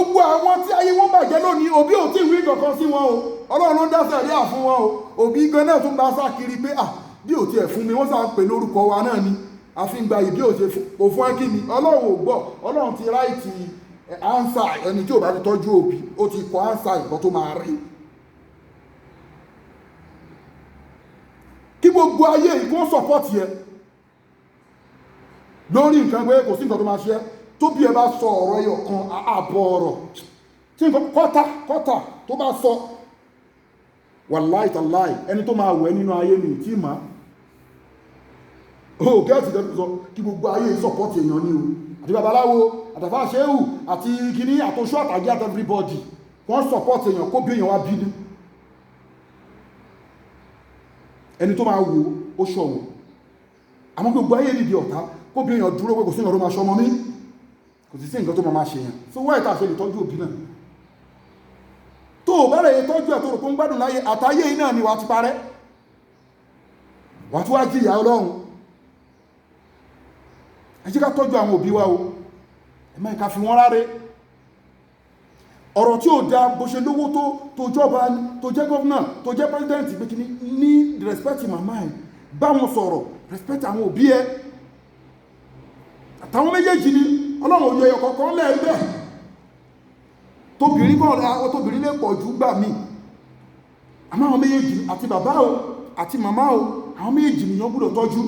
Gbogbo àwọn tí ayé wọn bàjẹ́ lónìí, òbí ò tí ì wí kankan sí wọn o. Ọlọ́run ló ń dá sẹ̀ríà fún wọn o. Òbí gan náà tún bá sá kiri pé à bí ò tiẹ̀ fún mi, wọ́n sá ń pè lórúkọ wa náà ni àfi ń gba ìbí ò ṣe kò fún ẹ kí ni. Ọlọ́run ò gbọ́. Ọlọ́run ti write answer. Ẹni tí ò bá ti tọ́jú òbí, ó ti kọ answer ìkan tó máa rí. Kí gbogbo ayé yìí kó support yẹ lórí nǹkan pé kò sí nǹkan tó máa ṣe. Tó bí ẹ bá sọ ọ̀rọ̀ ẹyọ kan, ààbọ̀ ọ̀rọ̀ tí nǹkan kọ́tà kọ́tà tó bá sọ, wàláì tàláì, ẹni tó máa wẹ̀ nínú ayé mi tí mà ó gẹ́ẹ̀tì lẹ́nu sọ. Kí gbogbo ayé support èèyàn ní o, àti babaláwo, àtàfà ṣéhù, àti kíní, àtòṣù, àtàgé, àti everybody, wọ́n support èèyàn kó bí èèyàn wá bínú. Ẹni tó máa wò ó ṣọ̀wọ̀. Àmọ́ gbogbo ayé nìdí ọ̀tá, kó bí èèyàn dúró pé kò sí nǹkan tó máa ṣọmọ mí, kò sí sí nǹkan tó máa ṣe yẹn. So wáyé tá a ṣe lè tọ́jú òbí náà? Tó o bá lè tọ́jú ẹ̀, tó rò pé ń gbádùn láyé àtayé náà ni wàá ti parẹ́, wàá tún wá jìyà Ọlọ́run. Ẹ jẹ́ ká tọ́jú àwọn òbí wa o. Ẹ má ká fi wọ́n ráre. Ọ̀rọ̀ tí ó da, bó ṣe lówó tó jọba, tó jẹ́ gọ́vnà, tó jẹ́ president, pé kí ní respect màmá ẹ̀, bá wọn sọ̀rọ̀, respect àwọn òbí ẹ àtàwọn méjèèjì ni. Ọlọ́run òye ọ̀kọ̀ọ̀kan lẹ́ẹ̀bẹ̀. Tóbìnrin kọ́, àwọn tóbìnrin lè pọ̀ jù gbà mí. Àmọ́ àwọn méjèèjì, àti bàbá o àti màmá o, àwọn méjèèjì nìyàn gbọ́dọ̀ tọ́jú.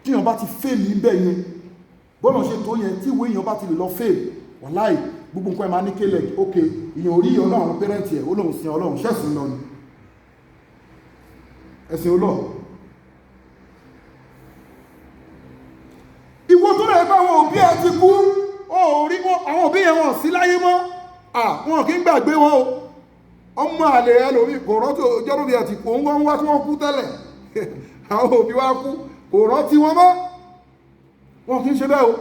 Tí èèyàn bá ti fail níbẹ̀ yẹn, bọ́nà ṣe tó yẹn, tí ìwé èèyàn bá ti lè lọ fail, wàláì, gbogbo nǹkan ẹ̀ máa ní kélẹ̀. Ok, èèyàn orí ọ̀nà àwọn parent ẹ̀, ó lóun sin Ọlọ́run, ṣẹ̀sìn lọ ni ẹ̀sìn olọ́. Ìwọ tó rẹ̀ bá àwọn òbí ẹ ti kú, ó rí wọn, àwọn òbí yẹn wọn sí láyé mọ́, wọn kì í gbàgbé wọn o. Ọmọ àlè ẹ lórí kò rántí ọjọ́ bí ẹ ti kú, òun wọ́n wá tí wọ́n kú tẹ́lẹ̀. Àwọn òbí wa kú, kò rántí wọn mọ́. Wọn kì í ṣe bẹ́ẹ̀ o.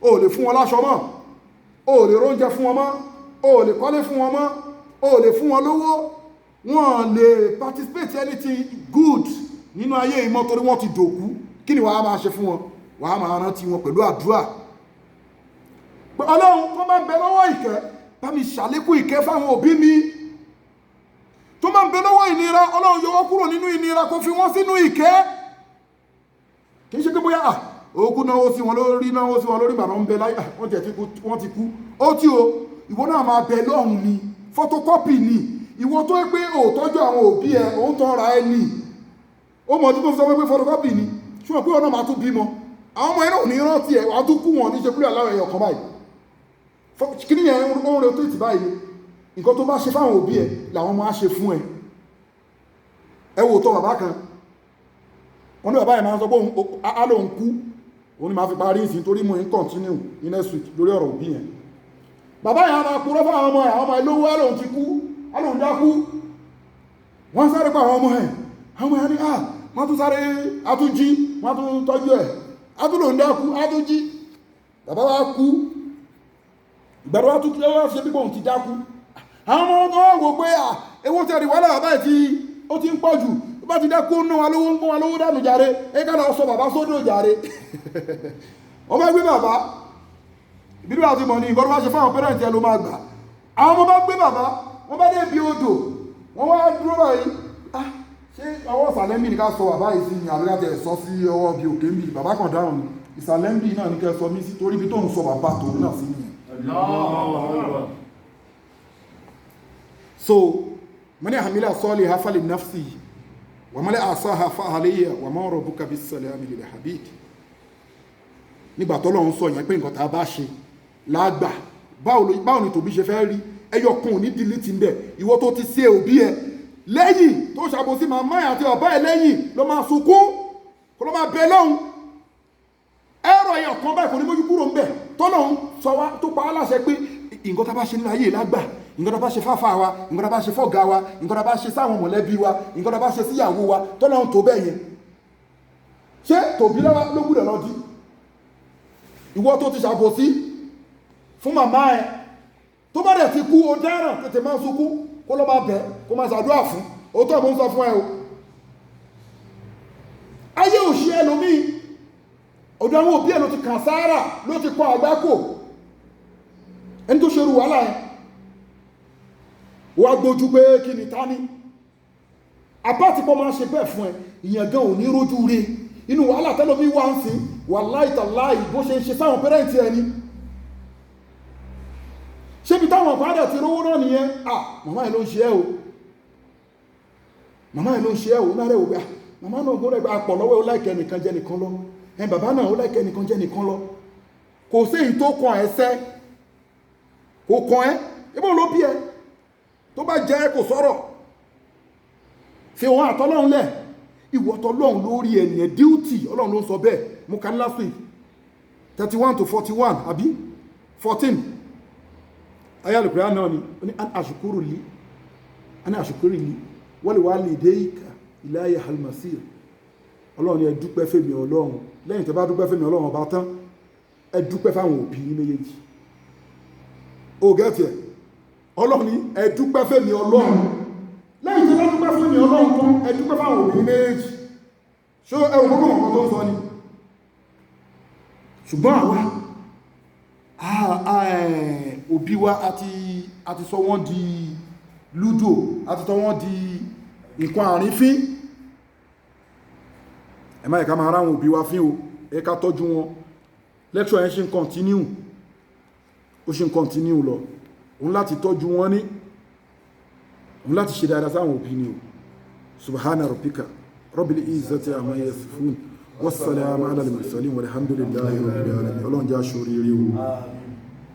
O lè fún wọn láṣọ mọ́, o lè róúnjẹ fún wọn mọ́, o lè kọ́lé fún wọn mọ́, o lè fún wọn lówó, wọn lè participate anything good nínú ayé ìmọ̀ torí wọ́n ti dòkú. Kí ni wàá máa ṣe fún wọn? Wàá máa rántí wọn pẹ̀lú àdúrà pé Ọlọ́run tó máa ń bẹ lọ́wọ́ ìkẹ́, bá mi ṣàlékún ìkẹ́ fáwọn òbí mi. Tó máa ń bẹ lọ́wọ́ ìnira, Ọlọ́run yọ wọ́n kúrò nínú ìnira, kó fi wọ́n sínú ìkẹ́. Kì í ṣe pé bóyá ogun náwó sí wọn lórí, náwó sí wọn lórí, bàbá ń bẹ láyé, wọ́n ti kú. Ó tí o, ìwọ náà máa bẹ lọ́hùn ni. Photocopy ni. Ìwọ tó pé ò tọ́jú àwọn òbí ẹ, ò ń tọ́ra ẹ ní. Ó mọ̀ tí mo fi sọ pé photocopy ni, ṣùgbọ́n pé ọ̀nà máa tún bímọ, àwọn ọmọ ẹ náà ò ní rántí ẹ, wàá tún kú wọn ní ṣe kúrò aláwọ̀ ẹ̀yọ̀ kan báyìí. Kí ni yẹn ó ń rotate báyìí ni. Nǹkan tó bá ṣe fáwọn òbí ẹ làwọn máa ṣe fún ẹ. Ẹ wò tó bàbá kan, wọn ní bàbá yẹn máa ń sọ pé á lóun kú, òun ni máa fi parí ìsìn torí mo ń continue ní next week lórí ọ̀rọ̀ òbí yẹn. Bàbá yẹn á máa purọ́ fún àwọn ọmọ ẹ̀, àwọn ọmọ ẹ̀ lówó, á lóun ti kú, á lóun dákú. Wọ́n sáré pa àwọn ọmọ ẹ̀, àwọn ọmọ ẹ̀ ní wọ́n tún sáré, á tún jí, wọ́n tún tọ́jú ẹ̀, á tún lóun dákú, á tún jí. Bàbá wa kú, ìgbàdo wa tún kí wọ́n ṣe bí bóun ti dákú. Àwọn ọmọ wọn wò pé ewu ti ẹ̀rí wàhálà bàbá ẹ̀ tí ó ti ń pọ̀ jù, tó bá ti dákú ó ná wa lówó, ń gbọ́n wa lówó dànù jàre, ẹ ká lọ sọ bàbá sódò jàre. Wọ́n bá gbé bàbá ìbílú àti mọ̀ ní nǹkan tó bá ṣe fáwọn parent ẹ ló máa gbà. Àwọn ọmọ bá gbé bàbá, wọ́n bá dé ibi odò, wọ́n wá dúró báyìí. Ṣé ọwọ́ ìsàlẹ̀ mi ní ká sọ bàbá yìí sí ni, àbí ká tẹ̀ sọ sí ọwọ́ bíi òkè ń bì? Bàbá kan dáhùn ni, ìsàlẹ̀ ń bì náà ní kẹ́ sọ mí sí, torí ibi tó ń sọ bàbá tòun náà sí nìyẹn. So mani hamila saliha fali nafsi wa mani asaha fa alayya wa ma rabbuka bisalami lil habib. Nígbà tọ́lọ́run sọ yẹn pé nǹkan tá a bá ṣe lágbà, báwo ni tòbí ṣe fẹ́ rí? Ẹyọ kan ò ní delete ń bẹ̀. Ìwọ tó ti ṣe òbí ẹ lẹ́yìn, tó ṣàbòsí màmá ẹ àti bàbá ẹ lẹ́yìn, ló máa sunkún, kó ló máa bẹ lọ́hùn. Ẹ̀rọ ẹyọ kan báyìí kò ní mójú kúrò ń bẹ̀. Tọ́lọ́run sọ wá tó pa á láṣẹ pé nǹkan tá a bá ṣe nínú ayé lágbà, nǹkan tá a bá ṣe fáfá wa, nǹkan tá a bá ṣe fọ́gá wa, nǹkan tá a bá ṣe sáwọn mọ̀lẹ́bí wa, nǹkan tá a bá ṣe síyàwó wa, tọ́lọ́run tó bẹ́ẹ̀ yẹn. Ṣé tòbí lọ́wọ́ ló gbúdọ̀ lọ dí? Ìwọ tó ti ṣàbòsí fún màmá ẹ, tó bá dẹ̀ ti kú, ó dáràn, tètè máa sunkún, kó ló máa bẹ̀, kó máa ṣàdúrà fún. Òótọ́ mo ń sọ fún ẹ o. Ayé òṣì ẹlòmíì, ọ̀dọ̀ àwọn òbí ẹ̀ ló ti kàn sáárà, ló ti kọ àgbákò. Ẹni tó ṣerú wàhálà ẹ̀ wá gbójú pé kí ni ta ni apáti pọ́ máa ṣe bẹ́ẹ̀ fún ẹ, ìyẹn gan ò ní rójú rí inú wàhálà tẹ́lómi wá ń sin. Wàláì tàláì, bó ṣe ń ṣe sáwọn parent ẹni, ṣébi táwọn padà ti rówó náà nìyẹn. Ah, màmá ẹ̀ ló ń ṣe ẹ́ o, màmá ẹ̀ ló ń ṣe ẹ́ o. Náà rẹ̀ wò pé, ah, màmá náà gbọ́dọ̀ gba àpọ̀ lọ́wọ́. Ó like ẹnìkan jẹ́ nìkan lọ ẹ̀, bàbá náà ó like ẹnìkan jẹ́ nìkan lọ. Kò sí èyí tó kan ẹsẹ̀, kò kan ẹ́. Ibò ló bí ẹ tó bá jẹ́, kò sọ̀rọ̀ fi wọn àtọ́lọ́run lẹ̀. Ìwọ tọ́lọ́run lórí ẹnìyẹn, duty Ọlọ́run ló ń sọ bẹ́ẹ̀. Mo kà ní last week, 31 to 41 àbí 14 ayé alùpùpù náà ni. Ó ní an ashkuru li, an ashkuri li wal walidayka ilayya al-masir. Ọlọ́run ni ẹ dúpẹ́ fèmí Ọlọ́run. Lẹ́yìn tẹ́ bá dúpẹ́ fèmí Ọlọ́run ọba tán, ẹ dúpẹ́ fáwọn òbí yín méjèèjì. Ó gẹ́tì ẹ̀. Ọlọ́run ni ẹ dúpẹ́ fèmí Ọlọ́run. Lẹ́yìn tẹ́ bá dúpẹ́ fèmí Ọlọ́run tán, ẹ dúpẹ́ fáwọn òbí yín méjèèjì. Ṣó ẹ wò gbogbo nǹkan tó ń sọ ni? Ṣùgbọ́n àwa òbí wa àti sọ wọ́n di lúdò, àti sọ wọ́n di nǹkan àrífín. Ẹ má yẹ ká máa ráwọn òbí wa fín o, ẹ ká tọ́jú wọn. Lecture yẹn ṣe ń continue, ó ṣe ń continue lọ. Òun láti tọ́jú wọn ní, òun láti ṣe dáadáa sáwọn òbí ni o. Subhana rabbika rabbil izzati amma yasifun, wassalamu ala al-mursalin, walhamdulillahi rabbil alamin. Ọlọ́run jẹ́ aṣọ oríire o. Àmín.